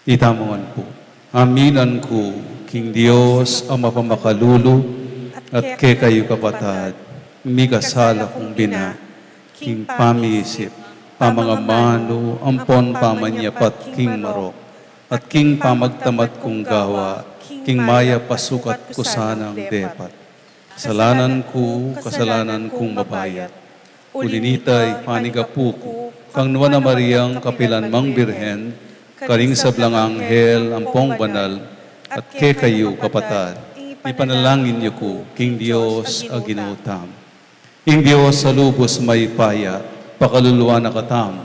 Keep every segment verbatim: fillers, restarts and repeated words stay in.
Itamu ngan pu. Aminan ku king Dios a mapamakalulu, at kekayu kapatad, mikasala kung bina, king pamiisip, pamangamanu, ampon pamanyapat king marok, at king pamagtamad kung gawa, king mayap a sukat ku sanang depat. Kasalanan ku, kasalanan kung mabayat. Uli nita, ipanyawad ku kang Nuan a Mariang kapilan mang Birhen, karing sablang anghel ampong banal, at kekayu kapatad, ipanalangin yu ku king Dios a Ginu tamu. Ing Dios a lubus mayupaya, pakaluluan na katamu,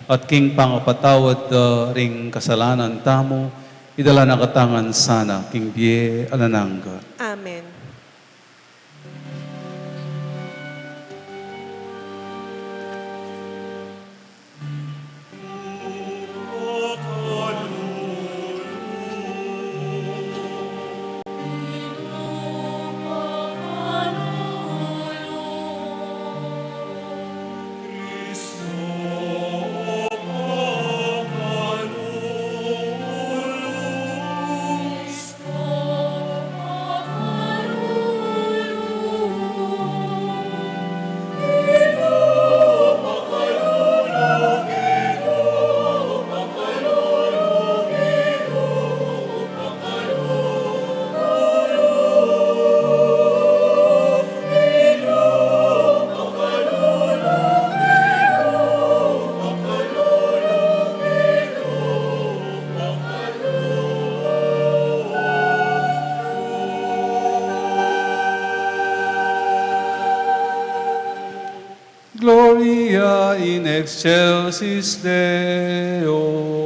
at king pangapatawad da ring kasalanan tamu, idala na katamu ngan sana king bie alang angga. Amen. Gloria in excelsis Deo.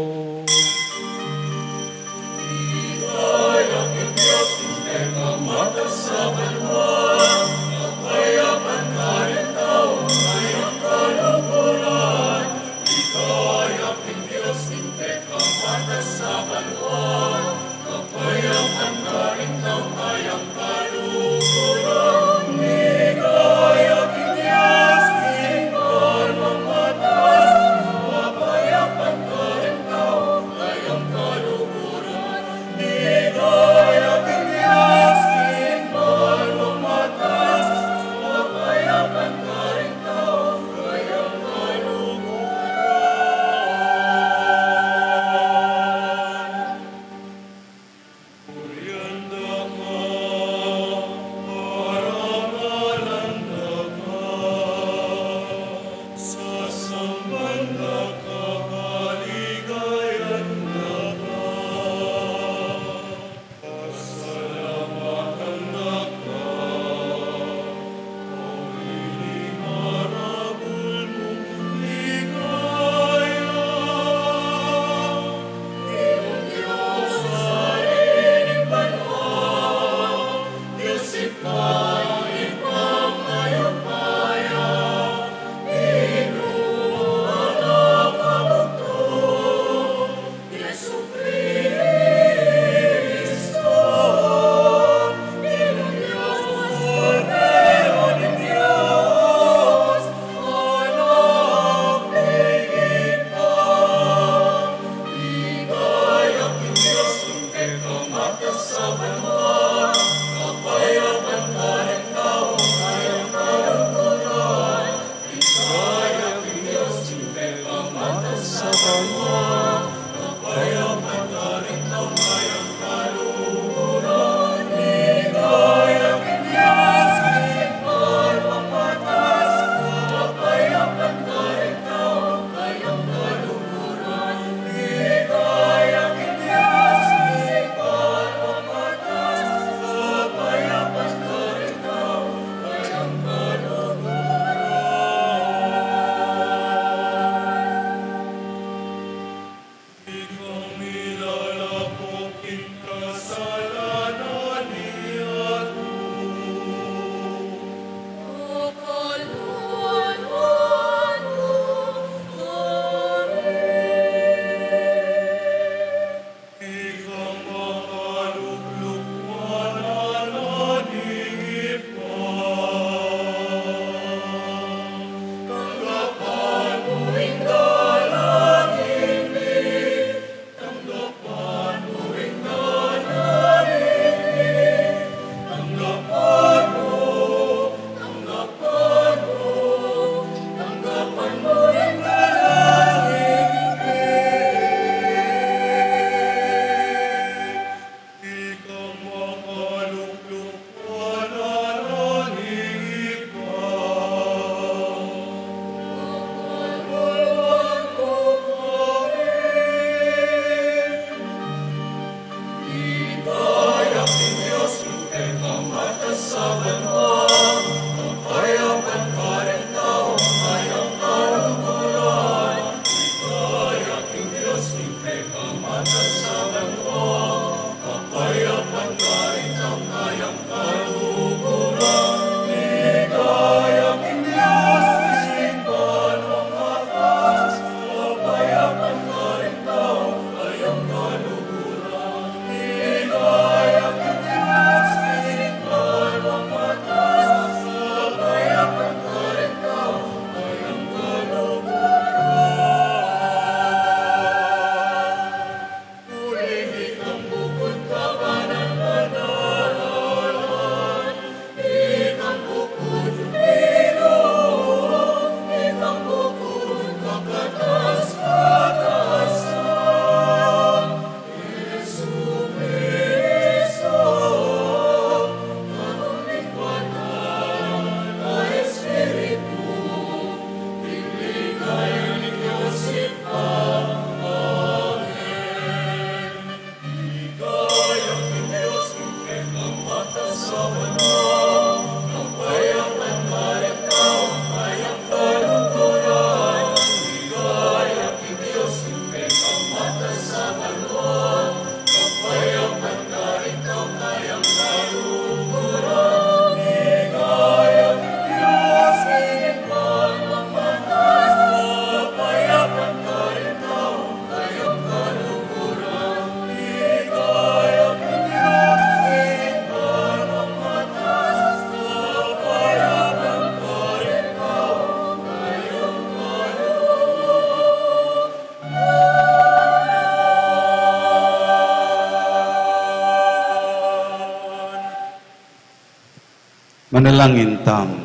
Manalangin tamu.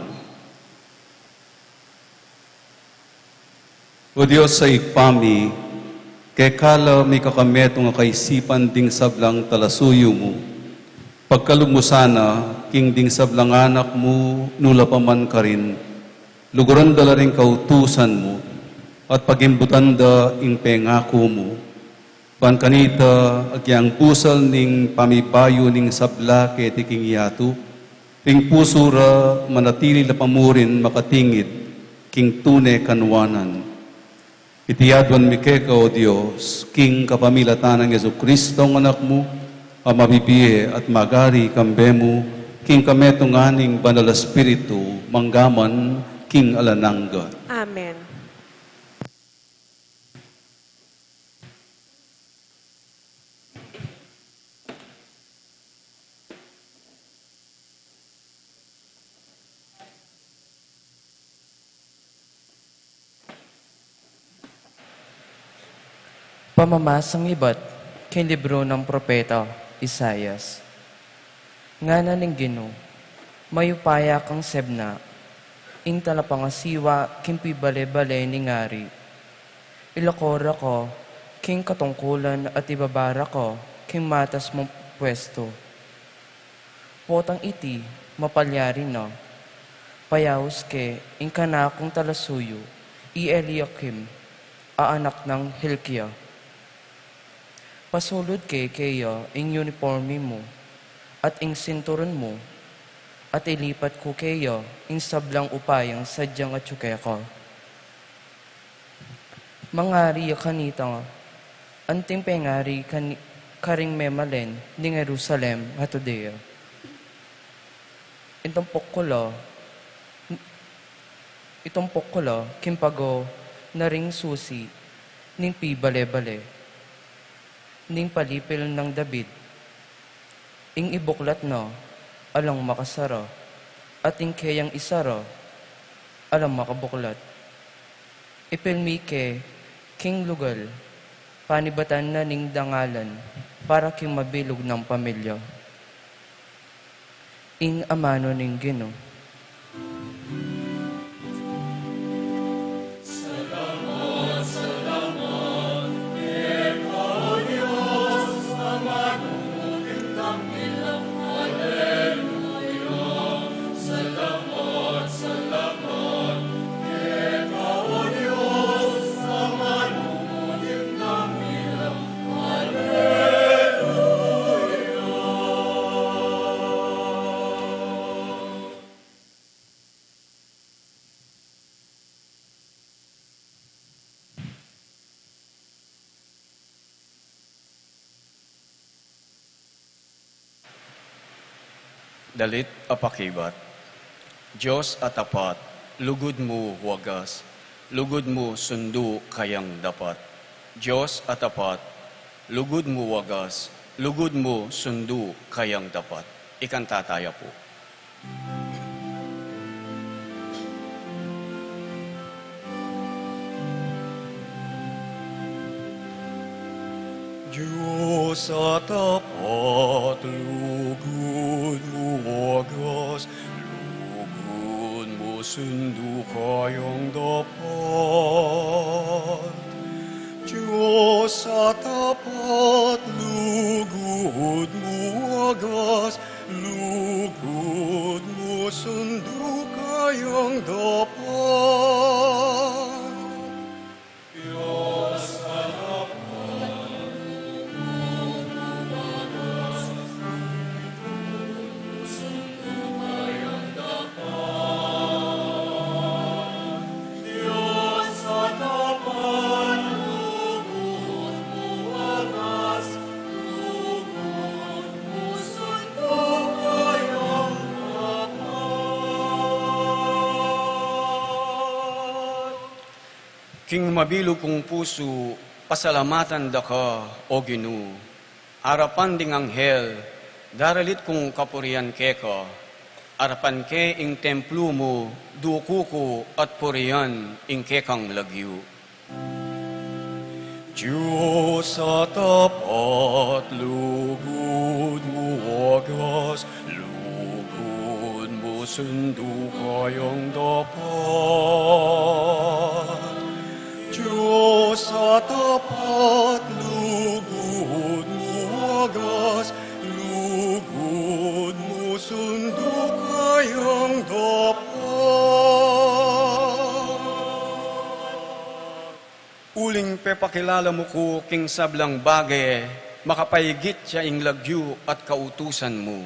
O Dios a Ibpa mi, keka la mikakametung a kaisipan ding sablang talasuyu mu. Pagkalub mu sana king ding sablang anak mu, nu la pa man karin, luguran da la ring kautusan mu, at pagimbutan da ing pengaku mu. Ban kanita, agyang pusal ning pamibayu ning sabla keti king yatu, ring pusu ra manatili la pa murin makatingid king tune kanuanan. Iti aduan mi keka, O Dios, king kapamilatan nang Jesucristo, a Anak mu, a mabibie at magari kambe mu, king kametungan ning Banal a Espiritu, mangga man king alang angga. Amen. Pamamasang ibat king libru nang propeta Isaias. Ngana ning Ginu, mayupaya kang sebna, ing talapangasiwa king pibale-bale ning ari. Ilako ra ka king katungkulan at ibaba ra ka king matas mung puestu. Potang iti, mapalyari na, payaus ke ing kanakung talasuyu, i Eliakim, a anak nang Hilkia. Pasulud ke keya ing uniporme mu, at ing sinturon mu, at ilipat ku keya ing sablang upayang sadyang atyu keka. Mangari ya kanita, anting pengari kani-, karing memalen ning Jerusalem at Judea. Itumpok ku la, itumpok ku la king pago na ring susi ning pibale-bale, ning palipil nang David. Ing ibuklat na, alang makasara, at ing keyang isara, alang makabuklat. Ipilmi ke king lugal, panibatan na ning dangalan, para king mabilug nang pamilya. Ing amanu ning Ginu. Dalit a pakibat. Dios a tapat, lugud mu wagas, lugud mu sundu kayang dapat. Dios a tapat, lugud mu wagas, lugud mu sundu kayang dapat. Ikanta taya pu. Dios a tapat, lugud mu wagas, lugud mu sundu kayang dapat. Dios a tapat, lugud mu wagas, lugud mu sundu kayang dapat. King mabilug kung pusu, pasalamatan da ka, O Ginu. Arapan ding anghel, daralit kung kapurian keka. Arapan ke ing templu mu, duku ku at purian ing kekang lagyu. Dios a tapat, lugud mu wagas, lugud mu Sundu kayang dapat, Diyos a tapat, lugud mu wagas, lugud mu sundu kayang dapat. Uling pepakilala mu ku king sablang bage, makapaigit ya ing lagyu at kautusan mu.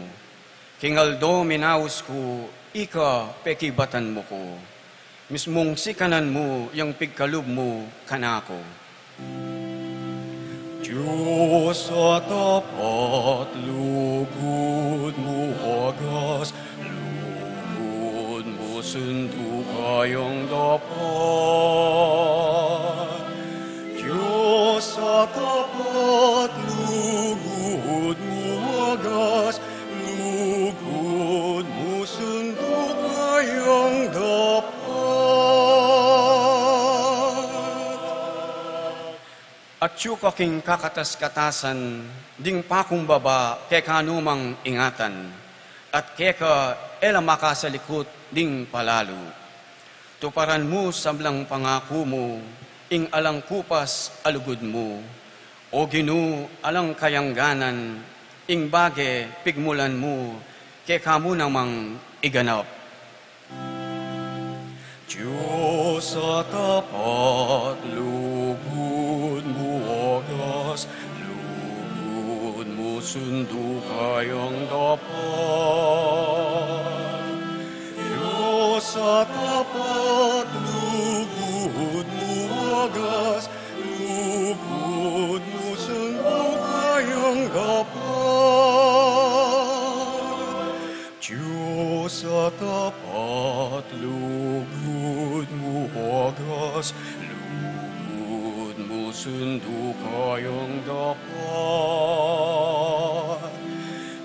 King aldo minaus ku, ika pekibatan mu ku. Mismung sikanan mu yang pigkalub mu kanaku. Diyos a tapat, lugud mu wagas, lugud mu sundu kayang dapat. Diyos a tapat, lugud mu wagas, lugud mu sundu kayang dapat. Atyu ka king kakatas-katasan, ding pakumbaba keka nu mang ingatan, at keka e la makasalikut ding palalu. Tuparan mu sablang pangaku mu, ing alang kupas a lugud mu. O Ginu, alang kayangganan, ing bage pigmulan mu, keka mu namang iganap. Diyos a tapat, lugud mu wagas, lugud mu sundu kayang dapat. Diyos a tapat, lugud mu wagas, lugud mu sundu kayang dapat. Diyos a tapat, lugud mu wagas, lugud mu sundu kayang dapat.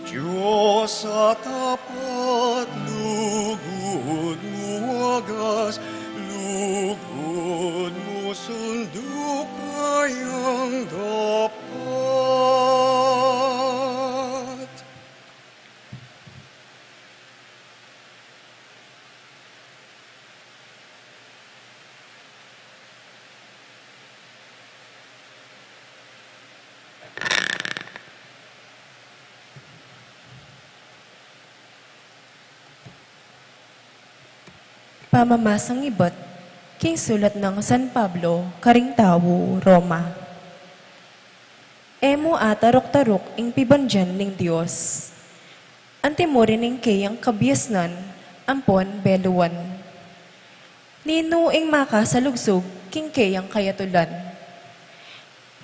Diyos a tapat, lugud mu wagas, lugud mu sundu kayang dapat. Pamamasang ibat king sulat nang San Pablo karing taga Roma. E mu ataruk-taruk ing pibandian ning Dios. Antimo rin ing keyang kabiasnan ampon beluan. Ninu ing makasalugsug king keyang kayatulan?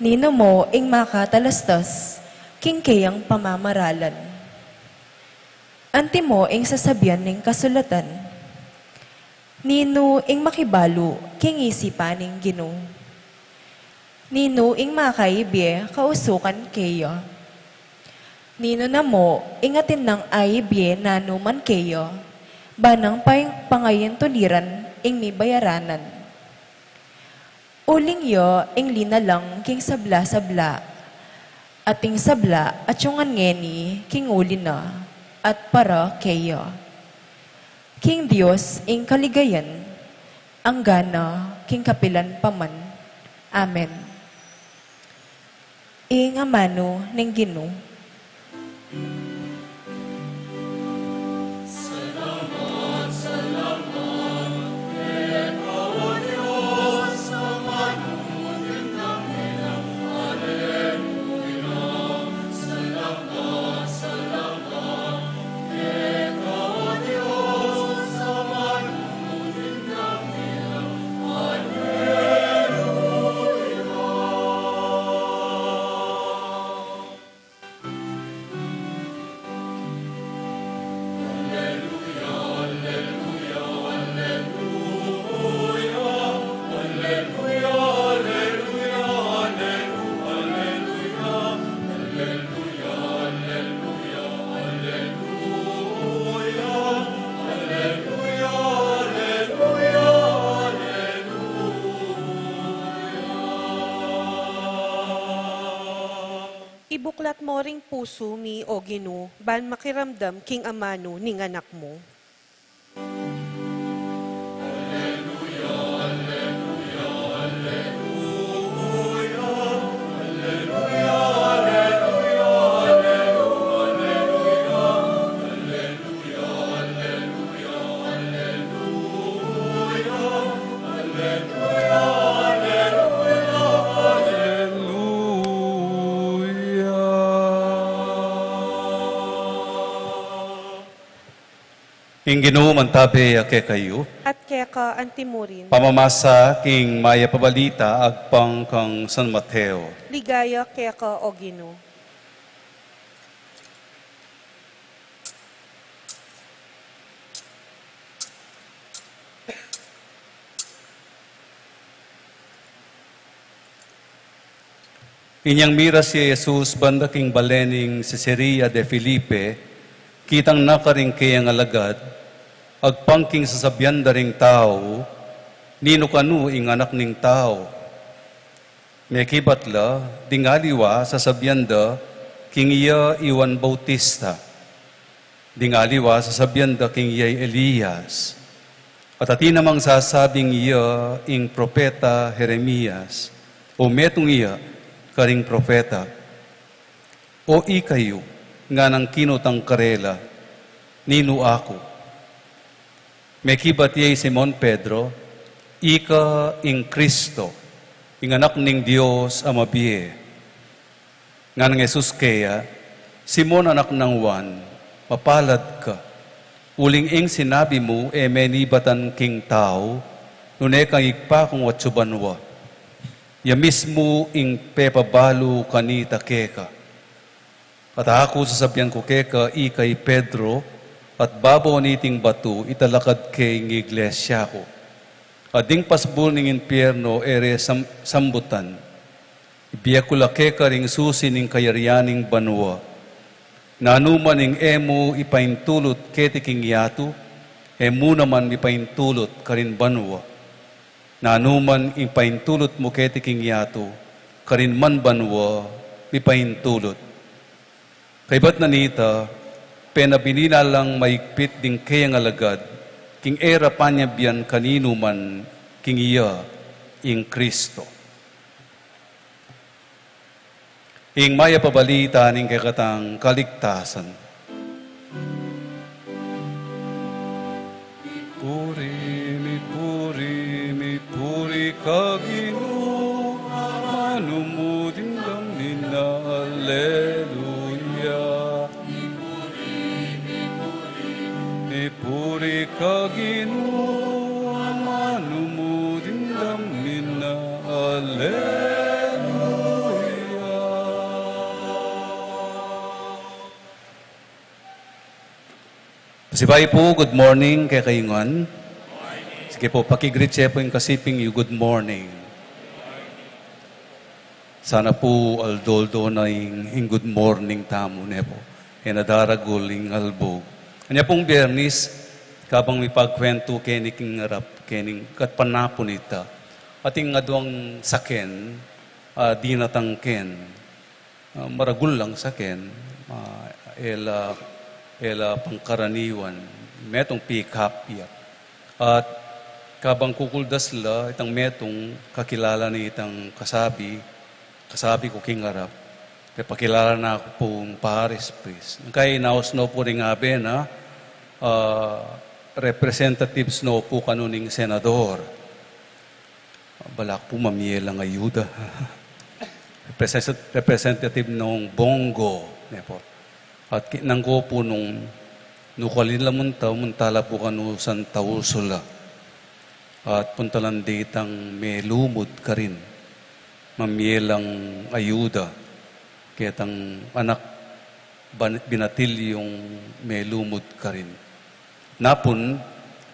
Ninu mo ing makatalastas king keyang pamamaralan? Antimo ing sasabian ning kasulatan? Ninu ing makibalu king isipan ning Ginu? Ninu ing makaibie kausukan keya? Ninu na mo ing atin nang aibie nanu man keya, ba nang pay-, pangayantuliran ing mibayaranan? Uling ya ing linalang king sabla-sabla, at ing sabla atiu ngan ngeni king uli na at para keya. King Dios ing kaligayan, anggana king kapilan pa man. Amen. Ing amanu ning Ginu. Ibuklat mo ring pusu mi, O Ginu, ban makiramdam king amanu ning Anak mu. Ing Ginu mantabe ya kekayu. At keka antimurin. Pamamasa king Mayap a Balita agpang kang San Mateo. Ligaya keka, O Ginu. Inyang miras ya i Jesus banda king bale ning Cesarea de Felipe, kitang na karing keyang alagad, agpang king sasabian da ring tau, "Ninu kanu ing Anak ning Tau?" Mekibat la, ding aliwa sasabian da, king iya i Juan Bautista. Ding aliwa sasabian da king iya i Elias. At atin namang sasabing iya ing propeta Jeremias, o metung iya karing propeta. O ikayu, nganang kinutang karela, "Ninu aku?" Mekibat ya i Simon Pedro, "Ika ing Kristo, ing Anak ning Dios a mabie." Nganang Jesus keya, "Simon, anak nang Juan, mapalad ka, uling ing sinabi mu e menibatan king tau, nune kang Ibpa kung atsu banua. Ya mismu ing pepabalu kanita keka. At aku sasabian ku keka, ika i Pedro, at babo niting batu italakad ke ing iglesia ku. At ding pasbul ning impierno e re sam-, sambutan. Ibie ku la keka ring susi ning kayarian ning banua. Nanu man ing e mu ipaintulut keti king yatu, e mu naman mipaintulut karin banua. Nanu man ing paintulut mu keti king yatu, karin man banua mipaintulut." Kaybat na nita, penabini na lang maigpit ding keyang alagad, king e ra panyabian kaninu man king iya ing Kristo. Ing Mayap a Balita ning kekatang kaligtasan. Mipuri, mipuri, mipuri ka Ginu, amanu mu dimdam mi na, alleluia. Mipuri ka Ginu, amanu mu dimdam mi na, alleluia. Pasibayu pu, good morning kekayu ngan. Sige pu, paki-greet ye pu ing kasiping yu, good morning. Sana pu aldo-aldo na ing, ing good morning tamu, ne pu. E na daragul ing albug. Anya pung Biyernes, kabang mipagkwentu keni king arap, keni kat panapun ita, atin aduang saken, ah, dinatang ken. Ah, maragul lang saken, ah, e la, e la pangkaraniwan, metung pick-up ya. At kabang kukuldas la, itang metung kakilala ne itang kasabi, kasabi ku king arap, pepakilala na ku pung parish priest. Kaya inaus no pu ring abe na, ah, representatives no pu kanu ning senador. Balak pu mamie lang ayuda. Represent-, representative nung Bongo, ne pu. At kinang ko pu nung nukalin la munta, munta la pu kanu Santa Ursula. At punta lang ditang melumud karin. Mamie lang ayuda. Ketang anak ban-, binatilyung melumud karin. Napun,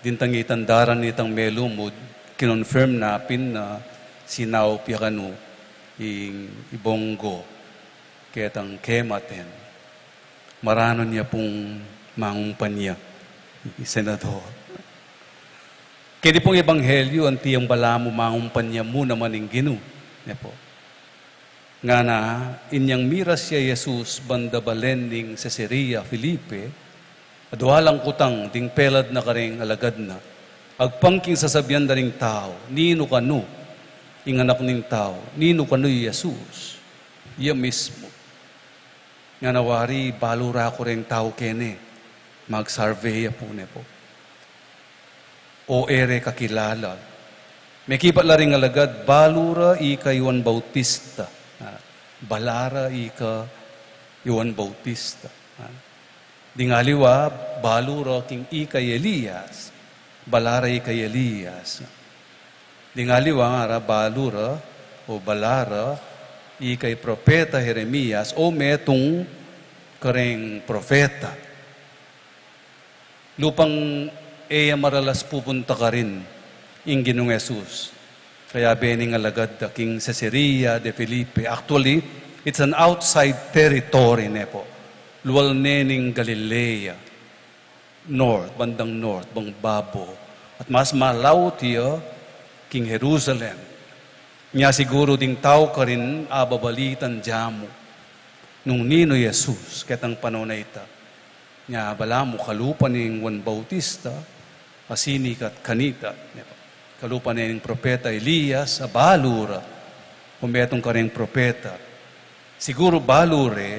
dintang itang daran itang melumud, kinonfirm na pin na sinaup ya kanu ing i Bongo, ketang kematen. Maranun ya pung mangumpanya, i senador. Keni pung ebanghelyu, anti yang balamu mangumpanya mu naman ing Ginu, ne pu. Ngana, inyang miras ya i Jesus banda balen ning Cesarea Felipe, adua lang kutang ding pelad na karing alagad na. Agpang king sasabian da ring tau, "Ninu kanu ing Anak ning Tau? Ninu kanu i Jesus?" Iya mismu. Ngana wari, "Balu ra ku reng tau kene." Mag-survey ya pu, ne pu. O e re kakilala. Mekibat la ring alagad, "Balu ra ika i Juan Bautista." Ah, "Bala ra ika i Juan Bautista." Ah. Ding aliwa, balu ra king ikay Elias, bala ra ikay Elias. Ding aliwa ngara, balu ra o bala ra ikay propeta Jeremias o metung kareng propeta. Lupang e ya maralas pupunta karin ing Ginung Jesus. Kayabe ning alagad da king Caesarea de Filipo. Actually, it's an outside territory ne po. Lual ne ning Galilea, north, bandang north, bang babo. At mas malaut ya king Jerusalem. Nya siguru ding tau karin ababalitan da mu nung ninu i Jesus ketang panaun a ita. Nya balamu kalupa ning Juan Bautista, asinikat kanita. Kalupa ne ning propeta Elias, a balu ra o metung kareng propeta. Siguru balu re,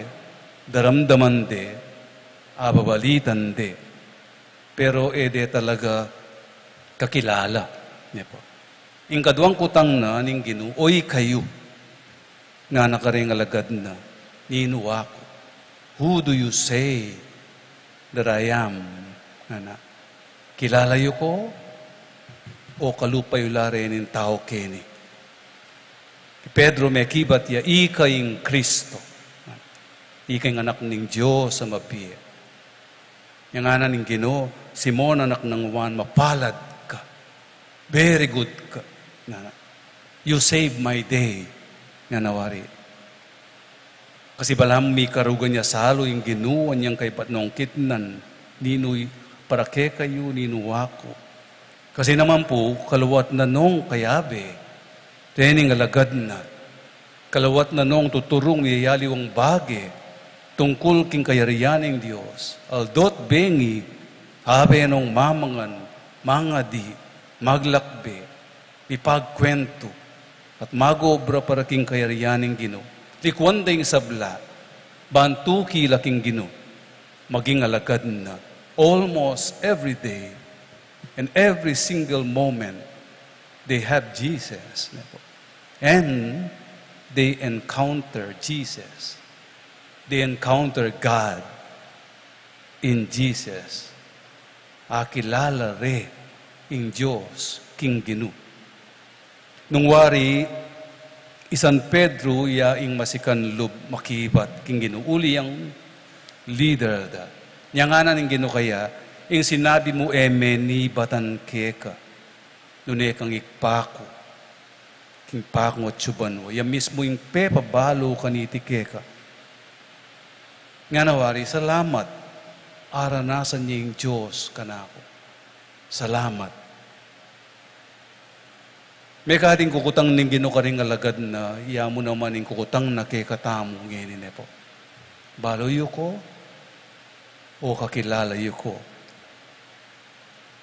daramdaman de, ababalitan de. Pero e de talaga kakilala. Ne po. Ing kaduang kutang na ning Ginu, "O ikayu," ngana kareng alagad na, "ninu aku? Who do you say that I am?" ngana. "Kilala yu ku, o kalupa yu la reng tau keni?" I Pedro mekibat ya, "Ika ing Kristo, ika ing Anak ning Dios a mabie." Nya ngana ning Ginu, "Simon, anak nang Juan, mapalad ka. Very good ka." Ngana, "You save my day." Ngana wari. Kasi balamu mikarugan ya salu ing Ginu, anyang kaybat nung kitnan, "Ninu i-, para kekayu, ninu aku?" Kasi naman pu, kaluat na nung kayabe rening alagad na, kaluat na nung tuturung ya ing aliwang bage tungkul king kayarian ning Dios, aldo't bengi, abe nung mamangan, mangadi, maglakbe, mipagkuwentu, at mag-obra para king kayarian ning Ginu. Likuan da ing sabla, ban tuki la king Ginu, maging alagad na, almost every day, and every single moment, they have Jesus. And they encounter Jesus. They encounter God in Jesus. Akilala re ing Dios king Ginu. Nung wari, i San Pedro ya ing masikan lub makibat king Ginu, uli yang leader da. Nya ngana ning Ginu kaya, "Ing sinabi mu e me nibatan keka nune kang Ibpa ku king Ibpa kung atsu banua. Ya mismu ing pepabalu kaniti keka." Ngana wari, "Salamat. Aranasan ya ing Dios kanaku. Salamat." Mekad ing kukutang ning Ginu karing alagad na, iya mu naman ing kukutang na kekatamu ngeni, ne po. Balu yu ku, o kakilala yu ku?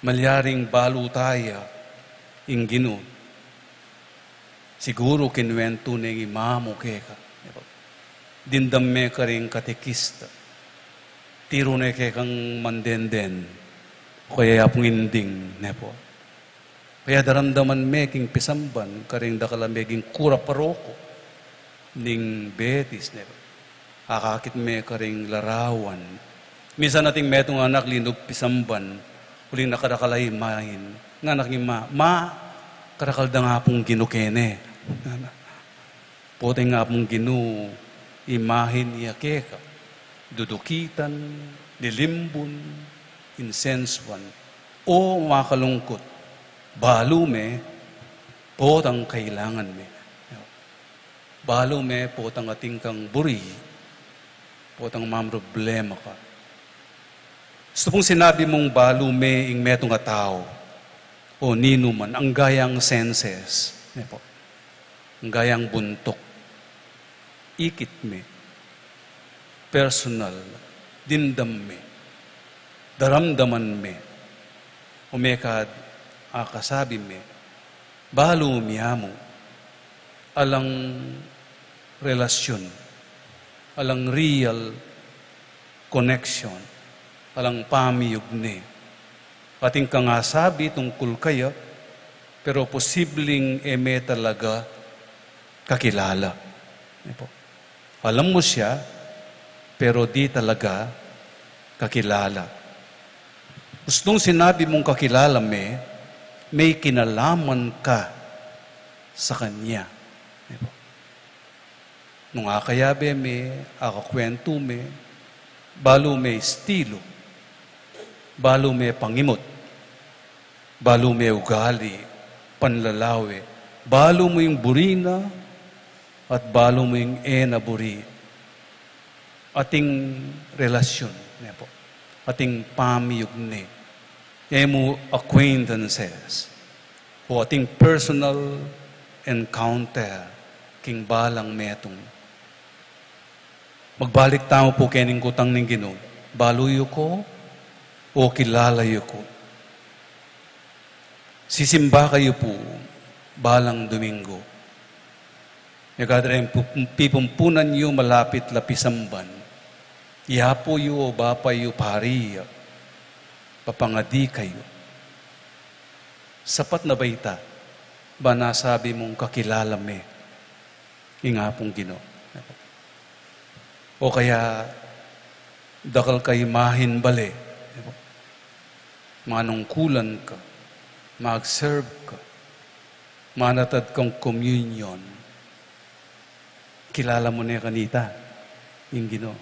Malyaring balu taya ing Ginu. Siguru kinuwentu ne ning ima mu keka, ne po. Dimdam me karing katekista. Tiru ne kekang mandenden, o kaya yapung inding, ne po. Kaya daramdaman me king pisamban karing dakal a meging kura paroko ning Betis, ne po. Akakit me karing larawan. Minsan atin metung anak linub pisamban, uling nakarakal a imahin. Ngana king ima, "Ma, karakal da nga pung Ginu keni." Ngana. Potang nga pung Ginu, imahin ya keka, dudukitan, lilimbun, insensuan. O makalungkut, balu me, potang kailangan me. Balu me, potang atin kang buri, potang mamroblema ka. Gustu kung sinabi mung balu me ing metung a tau, o ninu man, angga yang senses, ne po. Angga yang buntuk. Ikit me. Personal. Dimdam me. Daramdaman me. O mekad, akasabi me, balu mi ya mu. Alang relasyun, alang real connection, alang pamiyugne. Atin kang asabi tungkul kaya, pero posibleng e me talaga kakilala. Ne po. Alam mu siya, pero di talaga Kakilala. Gustong sinabi mung kakilala me, may kinalaman ka sa kanya. Nung akayabe me, akakwentu me, balu me estilu, balu me pangimut, balu me ugali, panlalawe, balu mu ing buri na, at balu mu ing e na buri. Ating relasyon, ne po? Ating pamiyugne, e mu acquaintances, o ating personal encounter king balang metung. Magbalik tamu pu kening kutang ning Ginu, balu yu ku o kilala yu ku? Sisimba kayu pu balang Domingo. Mekad reng pu-, pipumpunan yu malapit la pisamban, i Apu yu o Bapa yu pari ya, papangadi kayu. Sapat na ba ita, ba nasabi mung kakilala me ing Apung Ginu? O kaya, dakal ka imahin bale, manungkulan ka, mag-serve ka, manatad kang communion, kilala mu ne kanita ing Ginu?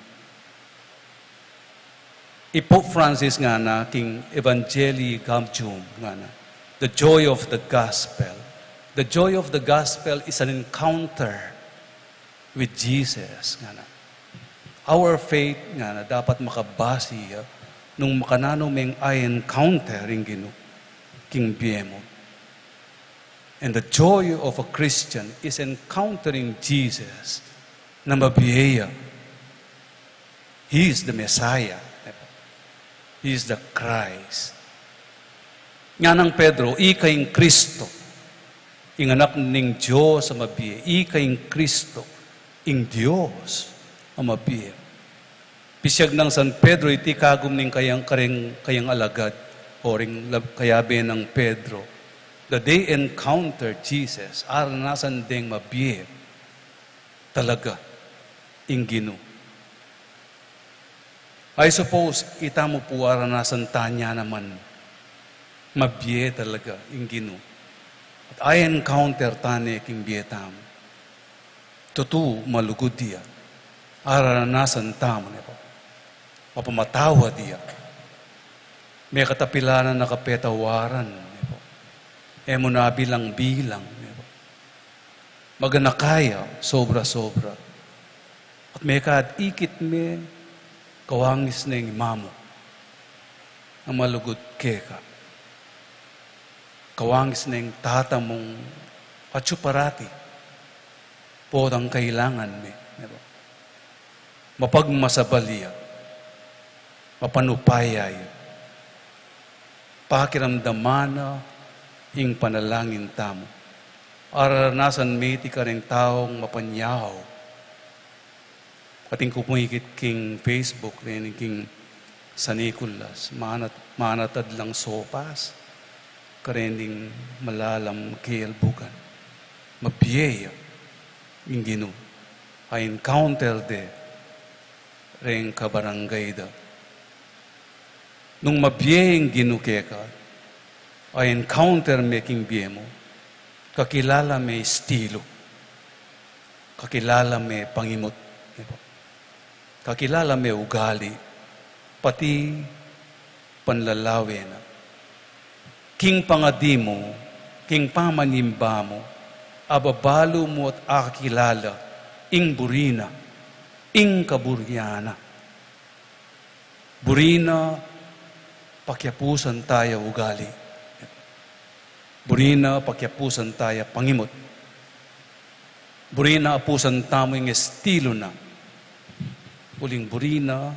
I Pope Francis ngana king Evangelii Gaudium ngana, the joy of the gospel. The joy of the gospel is an encounter with Jesus ngana. Our faith ngana dapat makabase ya nung makananu meng a-encounter ing Ginu king bie mu. And the joy of a Christian is encountering Jesus na mabie ya. He is the Messiah. He is the Christ. Nganang Pedro, ika ing Kristo, ing Anak ning Dios a mabie. Ika ing Kristo, ing Dios a mabie. Pisyag nang San Pedro iti kagum ning kayang, kareng kayang alagad, o ring lab-, kayabe nang Pedro. The day encounter Jesus, aranasan deng mabie talaga ing Ginu. I suppose, itamu pu aranasan ta ne naman mabie talaga ing Ginu. At a-encounter ta ne king bie tamu. Tutu, malugud ya. Aranasan tamu ne pu. Mapamatawad ya. Mekatapilan na kapetawaran ne pu. E mu na bilang-bilang ne pu. Maganaka ya sobra-sobra. At mekad ikit me, kawangis ne ing Ama mu a malugud keka. Kawangis ne ing Tata mung atyu parati potang kailangan me, ne pu. Mapagmasabal ya, mapanupaya ya, pakiramdaman na ing panalangin tamu. Aranasan me iti kareng taung mapanyaw. Atin ku pung ikit king Facebook, reni king San Nicolas, manat-, manatad lang sopas karening malalam kayalbugan. Mabie ya ing Ginu. A-encounter de reng kabarangay da. Nung mabie ing Ginu keka, a-encounter me king bie mu, kakilala me istilu, kakilala me pangimut, kakilala me ugali, pati panlalawe na. King pangadi mu, king pamanimba mu, ababalu mu at akilala ing buri na, ing kaburian na. Buri na pakiapusan taya ugali. Buri na pakiapusan taya pangimut. Buri na apusan tamu ing estilu na. Uling buri na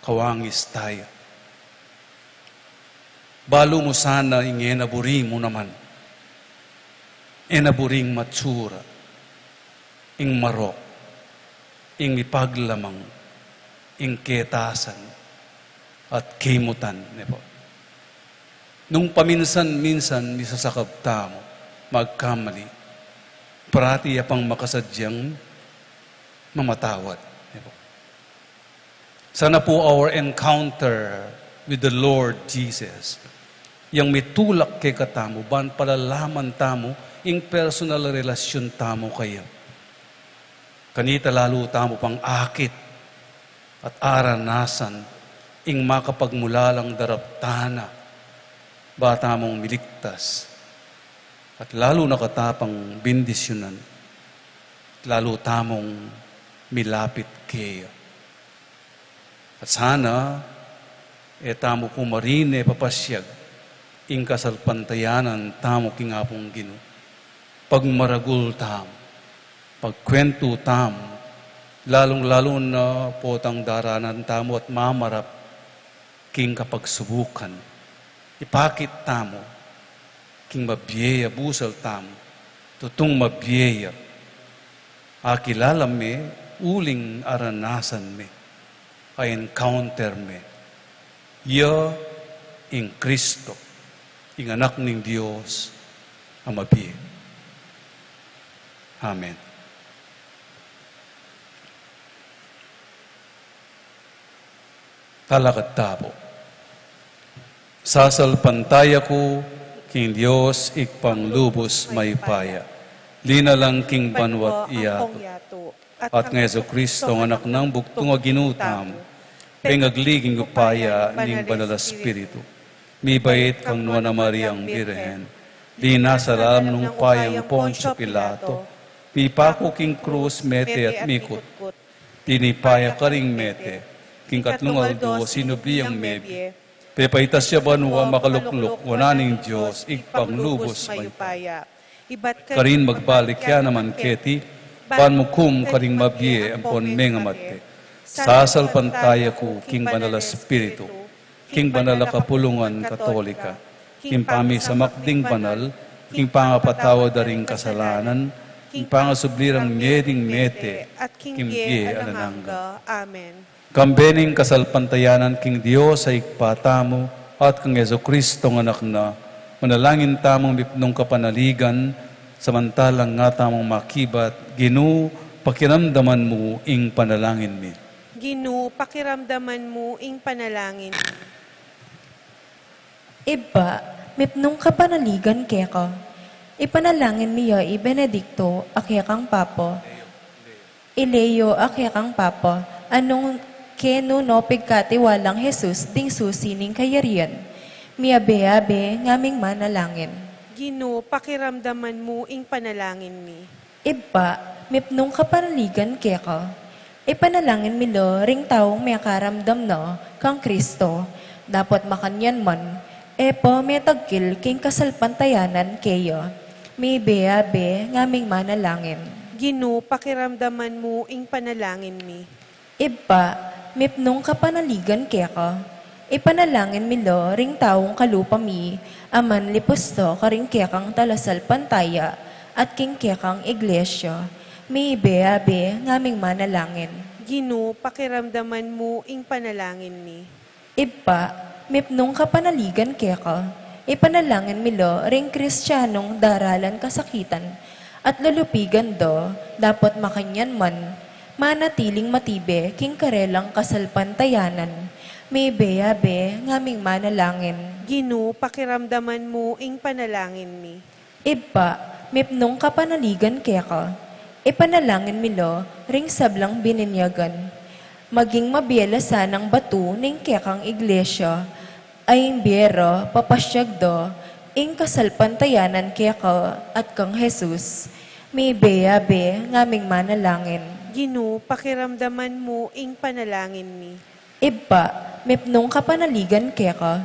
kawangis taya. Balu mu sana ing e na buri mu naman. E na buring matsura, ing marok, ing mipaglamang, ing ketasan, at kimutan, ne pu. Nung paminsan-minsan misasakab tamu, magkamali, parati ya pang makasadyang mamatawad, ne pu. Sana po our encounter with the Lord Jesus, yang mitulak kekatamu, ban palalaman tamu ing personal relasyon tamu kaya. Kanita lalu tamu pang akit at aranasan ing makapagmulalang daraptan na ba tamung miligtas, at lalu na kata pang bendisyunan, at lalu tamung milapit keya. At sana, e tamu pu marine papasyag ing kasalpantayanan tamu king Apung Ginu. Pagmaragul tamu, pagkwentu tamu, lalung-lalu na potang daranan tamu at mamarap king kapagsubukan. Ipakit tamu king mabie ya busal tamu, tutung mabie ya. Akilala me uling aranasan me, a-encounter me ya ing Kristo, ing Anak ning Dios a mabie. Amen. Talakad ta pu. Sasalpantaya ku king Dios Ibpang lubus mayupaya, linalang king banua't yatu, at kang Jesucristo, Anak nang bugtung a Ginu tamu, pengagli king upaya ning Banal a Espiritu, mibait kang Nuan a Mariang Birhen, linasa lalam nung upayang Poncio Pilato, mipaku king krus, mete at mikutkut, tinipa ya karing mete, king katlung aldo sinubli yang mebie, pepaitas ya banua, makalukluk wanan ning Dios Ibpang lubus mayupaya. Karin magbalik ya naman keti, ban mukum karing mabie ampon mengamate. Sasalpantaya ku king Banal a Espiritu, king banal a kapulungan Katolika, king pamisamak ding banal, king pangapatawad da ring kasalanan, king pangasubli rang mie ding mete, at king bie alang angga. Amen. Kambe ning kasalpantayanan king Dios a Ibpa tamu, at kang Jesucristo a Anak na, manalangin tamung mipnung kapanaligan, samantalang nga tamung makibat, Ginu, pakiramdaman mu ing panalangin mi. Ginu, pakiramdaman mu ing panalangin mi. Ibpa, mipnung kapanaligan keka, ipanalangin mi ya i Benedicto a kekang Papa, i Leo a kekang Papa, a nung kenu no pigkatiwalang Jesus ding susi ning kayarian. Miabe-abe ngaming manalangin. Ginu, pakiramdaman mu ing panalangin mi. Ibpa, mipnung kapanaligan keka, ipanalangin mi la ring taung mekaramdam na kang Kristo, dapot makanyan man, e pa metagkil king kasalpantayanan keya. Miabe-abe ngaming manalangin. Ginu, pakiramdaman mu ing panalangin mi. Ibpa, mipnung kapanaligan keka, ipanalangin mi la ring taung kalupa mi a manlipus da karing kekang talasalpantaya at king kekang iglesia. Miabe-abe ngaming manalangin. Ginu, pakiramdaman mu ing panalangin mi. Ibpa, mipnung kapanaligan keka, ipanalangin mi la ring Kristianong daralan kasakitan at lulupigan da, dapot makanyan man, manatiling matibe king karelang kasalpantayanan. Miabe-abe ngaming manalangin. Ginu, pakiramdaman mu ing panalangin mi. Ibpa, mipnung kapanaligan keka, ipanalangin mi la ring sablang bininyagan. Maging mabie la sanang batu ning kekang iglesia, a ing bie ra papasyag da ing kasalpantayanan keka at kang Jesus. Miabe-abe ngaming manalangin. Ginu, pakiramdaman mu ing panalangin mi. Ibpa, mipnung kapanaligan keka,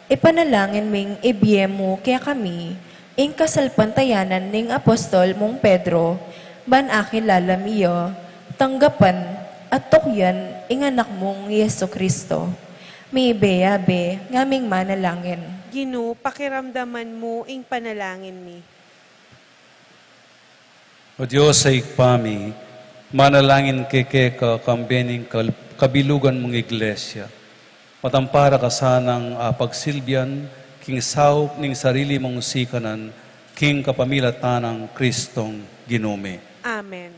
ipanalangin ming ibie mu kekami ing kasalpantayanan ning apostol mung Pedro, ban akilala mi ya, tanggapan, at tukyan ing Anak mung Jesucristo. Miabe-abe ngaming manalangin. Ginu, pakiramdaman mu ing panalangin mi. O Dios a Ibpa mi, manalangin kami keka kambe ning kal-, kabilugan mung iglesia. Matampa ra ka sanang, ah, pagsilbian king saup ning sarili mung sikanan, king kapamilatan nang Kristong Ginu mi. Amen.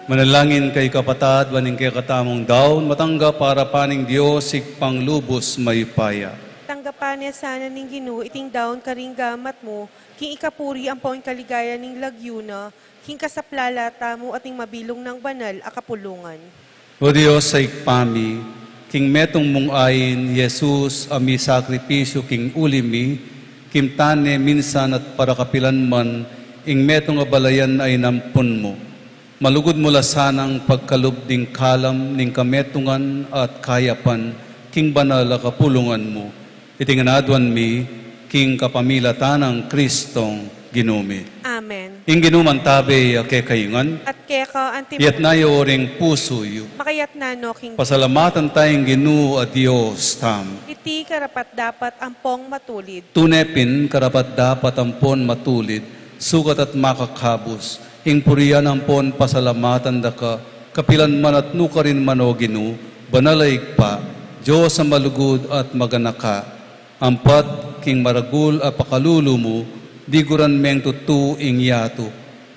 Manalangin kayu, kapatad, ban ing kekatamung daun matanggap para pa ning Dios, Ibpang lubus mayupaya. Tanggapan na sana ning Ginu iting daun karing gamat mu, king ikapuri ampon kaligayan ning lagyu na, king kasaplalan tamu at ning mabilug nang banal a kapulungan. O Dios a Ibpa mi, king metung mung ain Jesus a misakripisyu king uli mi, kimtan ne minsan at para kapilan man, ing metung a balayan a inampun mu. Malugud mu la sanang pagkalub ding kalam ning kametungan at kayapan king banal a kapulungan mu. Iti ngan aduan mi king kapamilatan nang Kristong Ginu mi. Amen. Ing Ginu mantabe ya kekayu ngan. At keka antimu. Iyatas yu ring pusu yu. Makayatas no king. Pasalamatan taya ing Ginu a Dios tamu. Iti karapat-dapat ampong matulid. Tune pin karapat-dapat ampon matulid, sukat at makakabus, ing purian ampon pasalamatan da ka, kapilan man at nukarin man, o Ginu, banal a Ibpa, Dios a malugud at maganaka. Ampat king maragul a pakalulu mu, diguran meng tutu ing yatu.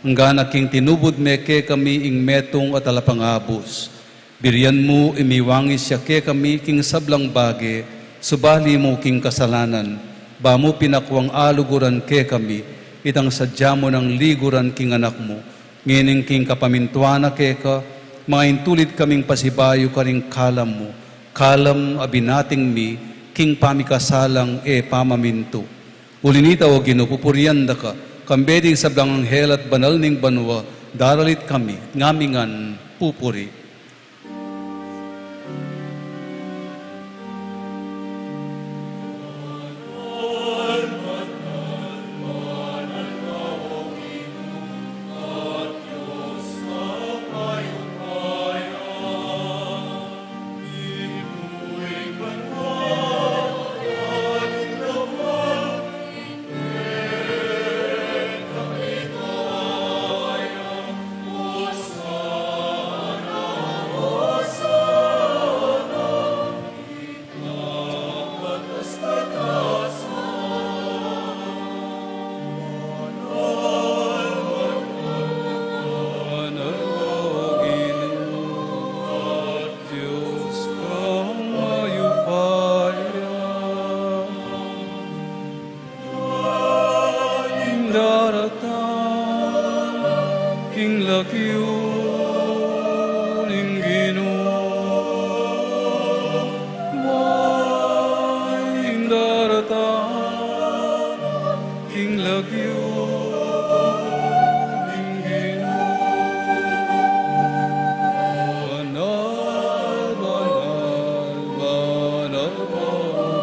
Anggana king tinubud me kekami ing metung a talapangabus. Birian mu imiwangis ya kekami king sablang bage, subali mu king kasalanan, ba mu pinakuang aluguran kekami itang sadya mu nang liguran king Anak mu. Ngening king kapamintuan na keka, mangaintulid kaming pasibayu karing kalam mu, kalam a binating mi king pamikasalang e pamamintu. Uli nita, o Ginu, pupurian da ka, kambe ding sablang anghel at banal ning banua, daralit kami, ngamingan pupuri. Lagyu ning Ginu, maing daratang king lagyu ning Ginu. Banal, banal, banal ka,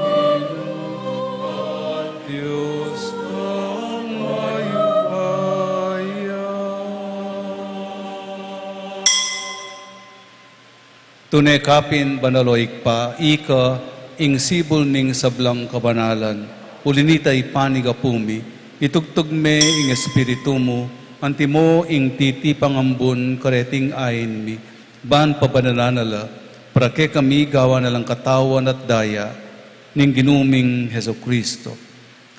Ginu, Dios kang mayupaya. Tune ka pin banal, o Ibpa, ika ing sibul ning sablang kabanalan. Uli na nita, Ibpa, ning apu mi, itugtug me ing Espiritu mu, antimo ing titipang ambun kareting ain mi, ban pabanalan na la, para kekami gawan na lang katawan at daya ning Ginu ming Jesucristo.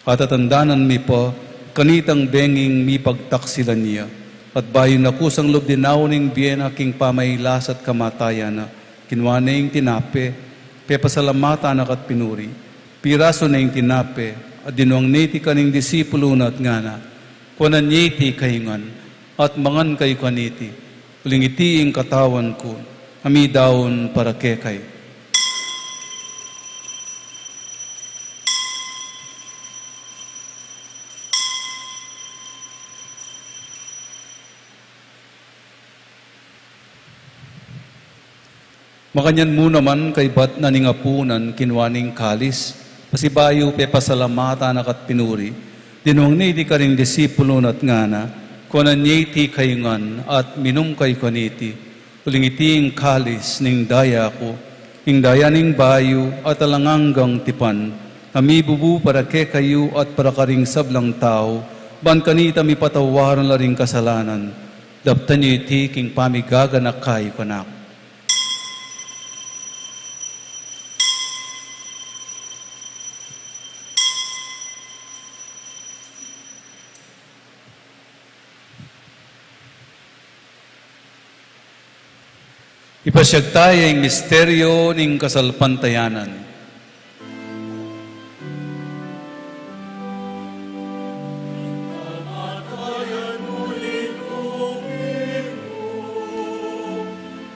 At tatandanan mi pa kanitang benging mipagtaksilan ya, at bayu na kusang lub dinaun ing bie na king pamailas at kamatayan na, kinua ne ing tinape, pepasalamatan na ka't pinuri, pirasu ne ing tinape, at dinuang ne iti karing disipulu na at ngana: Kuanan ye iti kayu ngan, at mangan kayu kaniti, uling iti ing katawan ku, a midaun para kekayu. Makanyan mu naman, kaybat na ning apunan, kinua ne ing kalis, pasibayu pepasalamatan na ka't pinuri, dinuang ne iti karing disipulu na at ngana: Kuanan ye iti kayu ngan, at minum kayu kaniti, uling iti ing kalis ning daya ku, ing daya ning bayu at alang anggang tipan, a mibubu para kekayu at para karing sablang tau, ban kanita mipatawaran la ring kasalanan. Daptan yu iti king pamigaganaka yu kanaku. Ipasyag taya ing misteryu ning kasalpantayanan.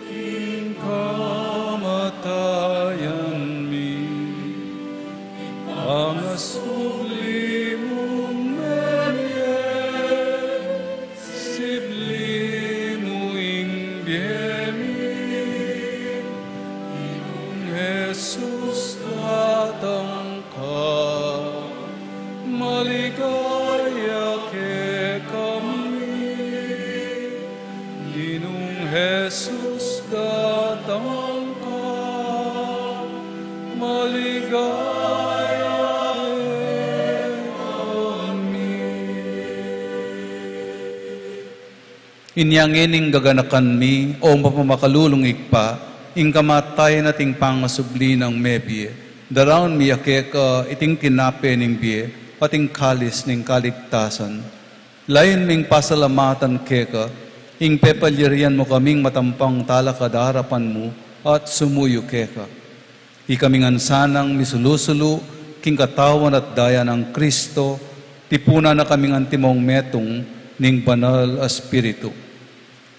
Ing kamatayan mi, pangasubli mung mebie, sibli mu ing bie mi. Ginung Jesus, datang ka, maligaya kekami. Ginung Jesus, datang ka, maligaya kekami. Inya ngening gaganakan mi, o mapamakalulung Ibpa, ing kamatayan at ing pangasubli nang mebie, daraun mi ya keka iting tinape ning bie at ing kalis ning kaligtasan. Layun ming pasalamatan keka ing pepalyarian mu kaming matampang talakad king arapan mu at sumuyu keka. Ikami ngan sanang misulu-sulu king katawan at daya nang Kristo, tipunan na kaming antimong metung ning Banal a Espiritu.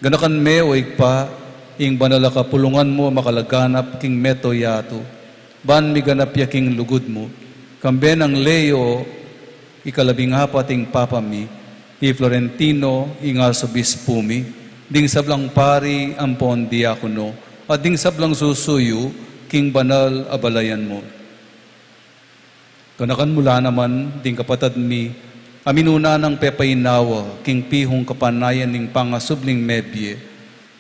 Ganakan me, o Ibpa, ing banal a kapulungan mu a makalaganap king meto yatu, ban miganap ya king lugud mu, kambe nang Leo ikalabing apat ing Papa mi, i Florentino ing Arsobispu mi, ding sablang pari ampon diakono, at ding sablang susuyu king banal a balayan mu. Ganakan mu la naman ding kapatad mi a minuna nang pepainawa king pihung kapanayan ning pangasubling mebie,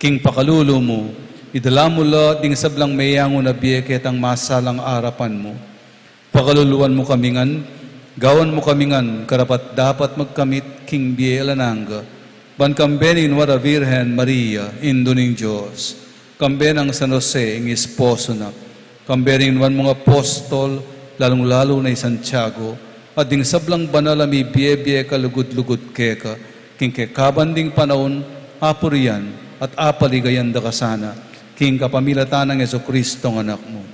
king pakalulu mu, idala mu la ding sablang meyangu na bie ketang masalang arapan mu. Pakaluluan mu kami ngan, gawan mu kami ngan karapat-dapat magkamit king bie alang angga, ban kambe ning Nuan a Virgen Maria, Indu ning Dios, kambe nang San Jose ing esposo na, kambe ring nuan mung apostol, lalung-lalu na i Santiago, at ding sablang banal a mibie-bie kalugud-lugud keka, king kekaban ding panaun, apurian at apaligayan da ka sana, king kapamilatan nang Jesucristo a Anak mu.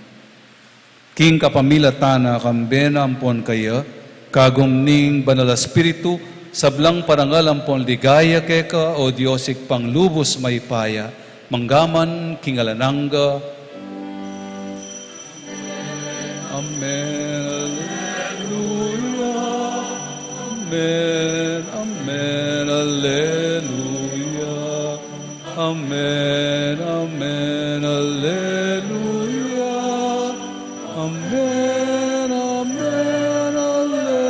King kapamilatan na, kambe na ampon kaya, kagum ning Banal a Espiritu, Sablang parangal ampon ligaya keka, O Dios, Ibpang lubus mayupaya, manggaman king alang angga. Amen. Alleluia. Amen. Amen. Alleluia. Amen. Amen. Alleluia. Amen. Amen. Alleluia.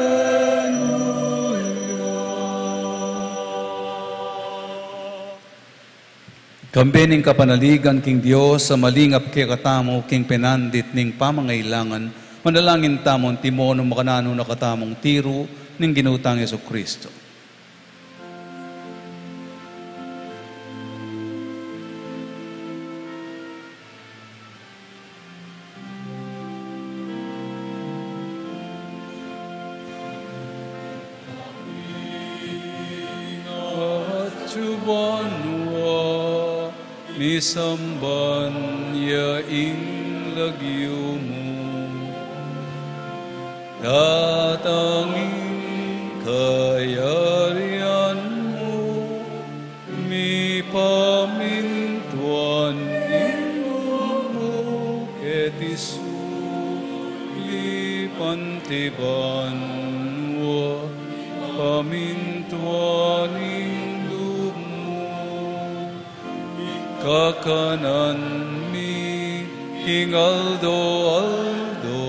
Kambe ning kapanaligan king Dios a malingap kekatamu king penandit ning pamangailangan, manalangin tamu antimo nung makananu na katamung tiru ning Ginu tang Jesucristo. Atsu banua, misamban ya ing lagyu mu. Datang ing kayarian mu, mipamintuan ing lub mu keti sulip anti banua, pamintuan ing lub mu. Kakanan mi king aldo-aldo,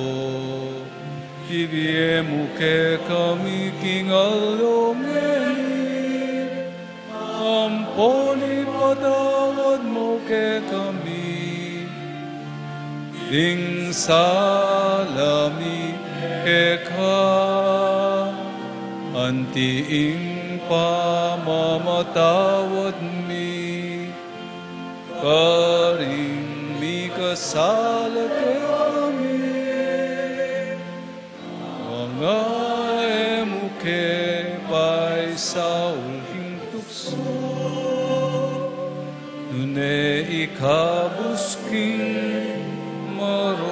ibie mu kekami king aldo ngeni, ampon ipatawad mu kekami ding sala mi keka, anti ing pamamatawad mi karing mikasala kekami. Manga e mu ke paisaul king tuksu, nune ikabus king marok.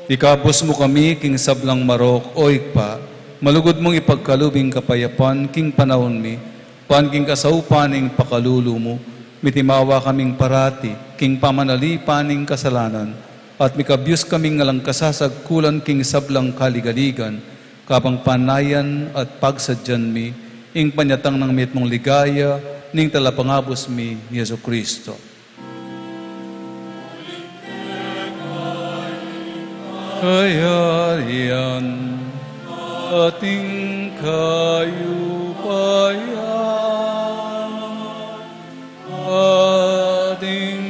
Ikabus mu kami king sablang marok, O Ibpa, malugud mung ipagkalub ing kapayapan king panaun mi, ban king kasaupan ning pakalulu mu, mitimawa kaming parati king pamanalipan ning kasalanan, at mikabyus kaming alang kasasagkulan king sablang kaligaligan, kabang panayan at pagsadyan mi ing panyatang nang mitmung ligaya ning Talapangabus mi, Jesucristo. Kayarian at ing kayupayan at ing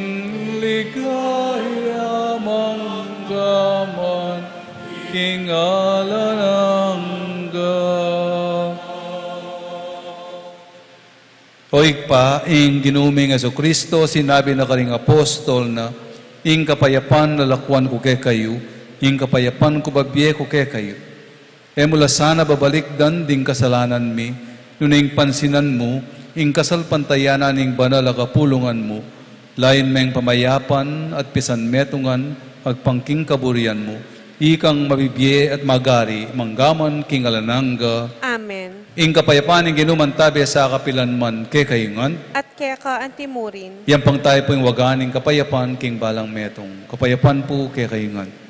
ligaya manggaman king alang angga. O Ibpa, ing Ginu ming Jesucristo, sinabi na karing apostol na, "Ing kapayapan lalakuan ku kekayu, ing kapayapan ku babie ku kekayu." E mu la sana babalikdan ding kasalanan mi, nune ing pansinan mu ing kasalpantayanan ning banal a kapulungan mu, layun meng pamayapan at pisanmetungan agpang king kaburian mu, ikang mabibie at magari manggaman king alang angga. Amen. Ing kapayapan ning Ginu mantabe sa kapilan man kekayu ngan. At keka antimurin. Yampang tayu pu ing waga ning kapayapan king balang metung. Kapayapan pu kekayu ngan.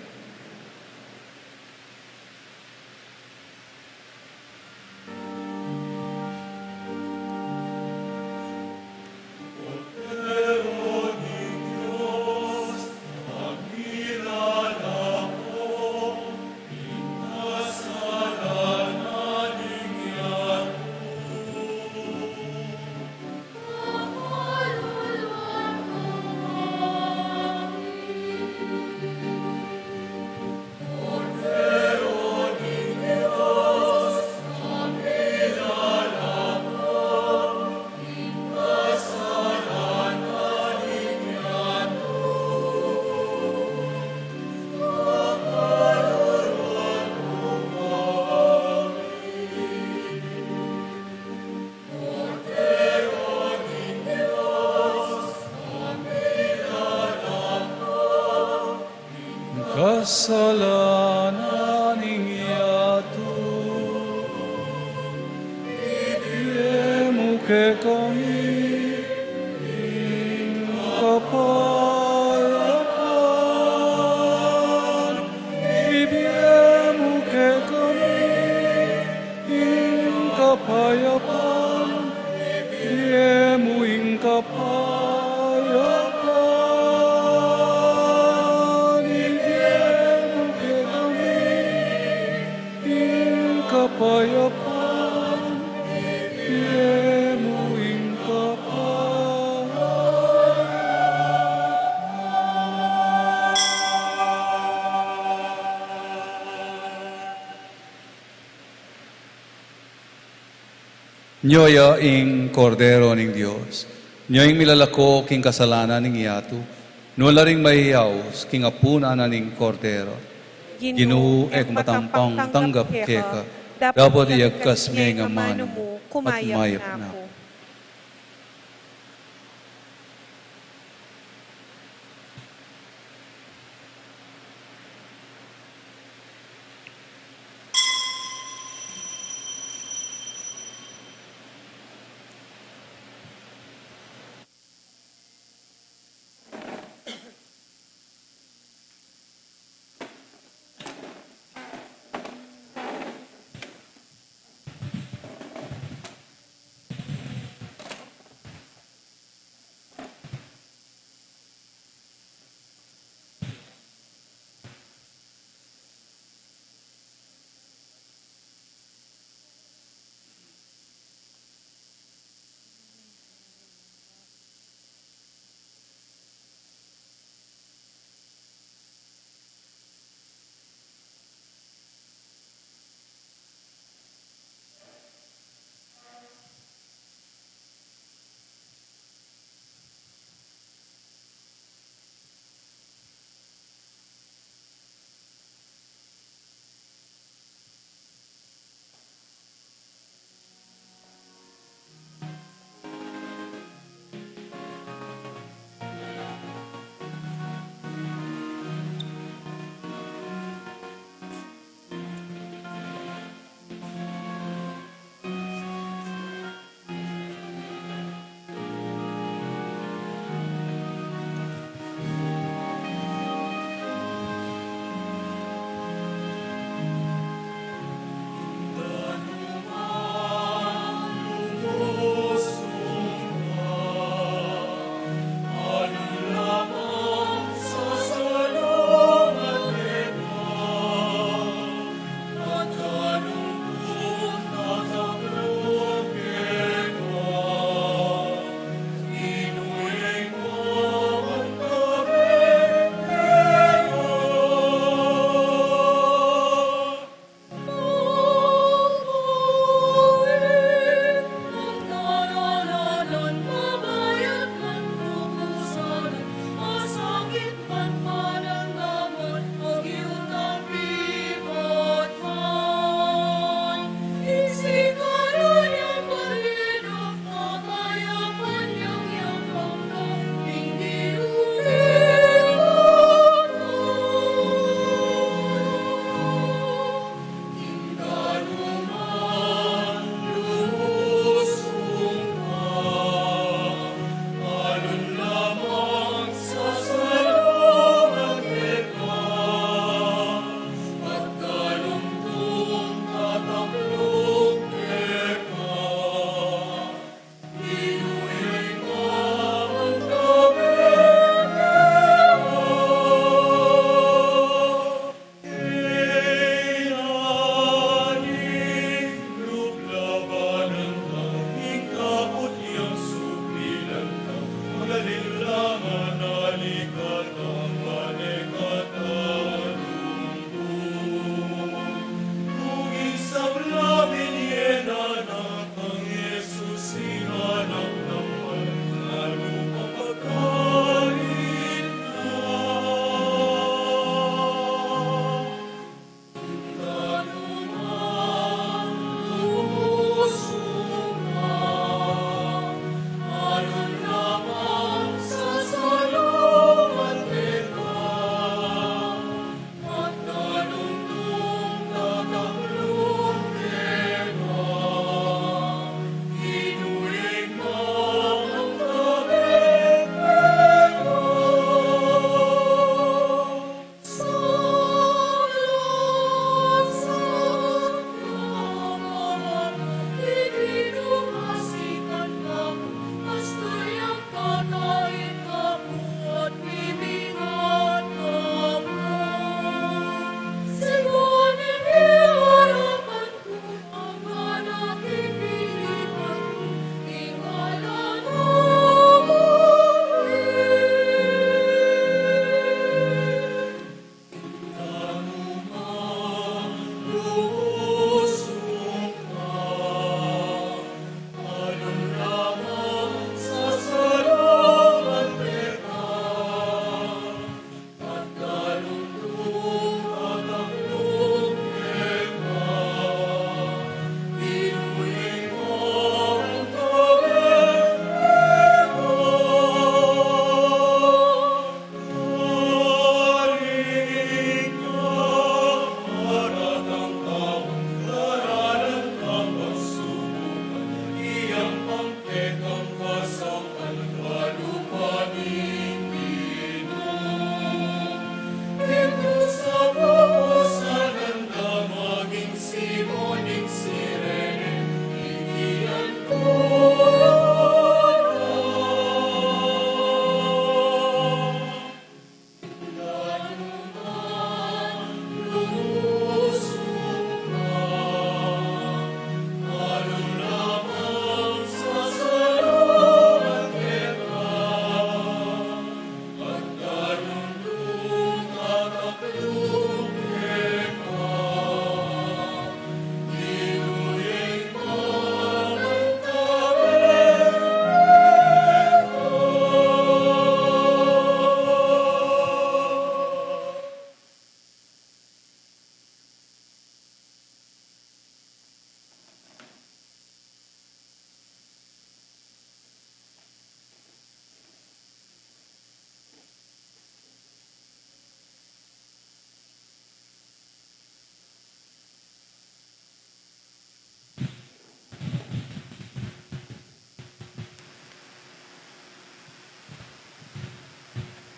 Kasalanan ning yatu kekami ing kapayapan, ibie mu kekami ing kapayapan, ibie mu ing kapayapan, ibie mu kekami ing kapayapan, ibie mu ing kapayapan. Nyo ya ing Kordero ning Dios. Nyo ing milalako king kasalanan ning yatu. Nuan la ring mayayaus king apunan na ning Kordero. Ginu, e ku matampang tanggap keka, dapot iyagkas me ing amanu mu, at mayap na ku.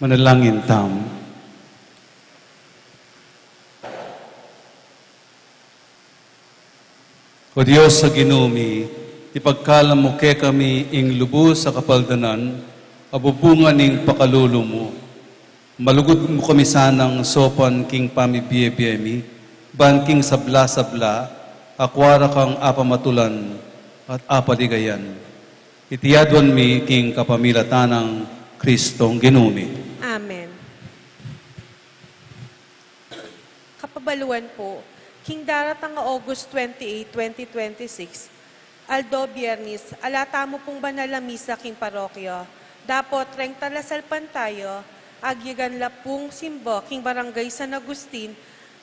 Panalangin tamu. O Dios a Ginu mi, ipagkalam mu kekami ing lubus a kapaldanan a bubunga ning pakalulu mu. Malugud mu kami sanang saupan king pamibie-bie mi, ban king sabla-sabla, akua ra kang apamatulan at apaligayan. Iti aduan mi king kapamilatan nang Kristong Ginu mi. Amen. Kapabaluan pu, king daratang a August twenty-eight, twenty twenty-six, aldo Biernis, ala tamu pung banal a misa king parokya. Dapot reng talasalpantaya, agyagan la pung simba king Barangay San Agustin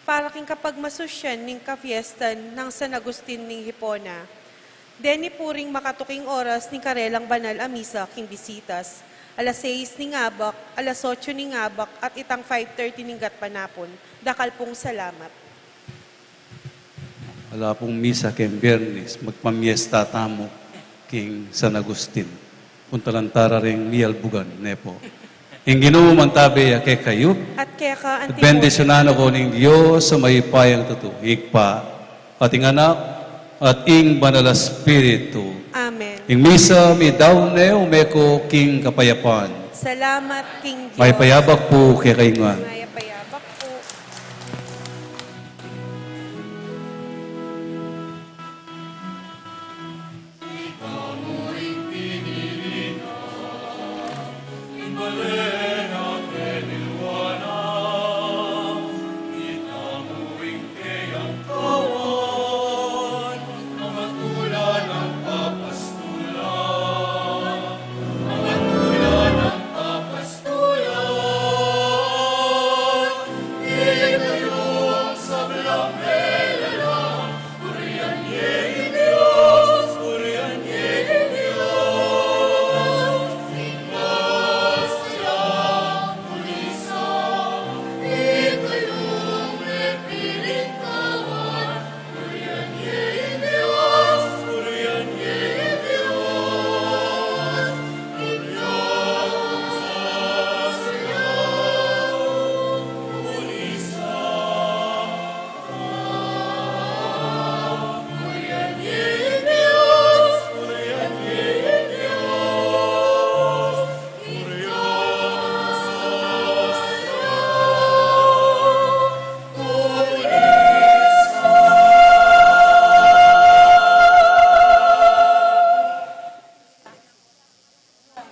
para king kapagmasusyan ning kapiestan nang San Agustin ning Hipona. Deni pu ring makatuking oras ning karelang banal a misa king bisitas, alas sais ning abak, alas otso ning abak, at itang five thirty ning gatpanapun. Dakal pung salamat. Ala pung misa keng Biernis, magpamiesta tamu king San Agustin. Puntalan tara ring miyalbugan, ne pu. Ing Ginu mantabe ya kekayu. At keka antimurin. Bendisyunan na ko ning Dios a mayupayang tutu, Ibpa, at ing Anak, at ing Banal a Espiritu. Amen. Ing misa midaun ne, ume ko king kapayapan. Salamat king Dios. Mayupayang abak pu kekayu ngan.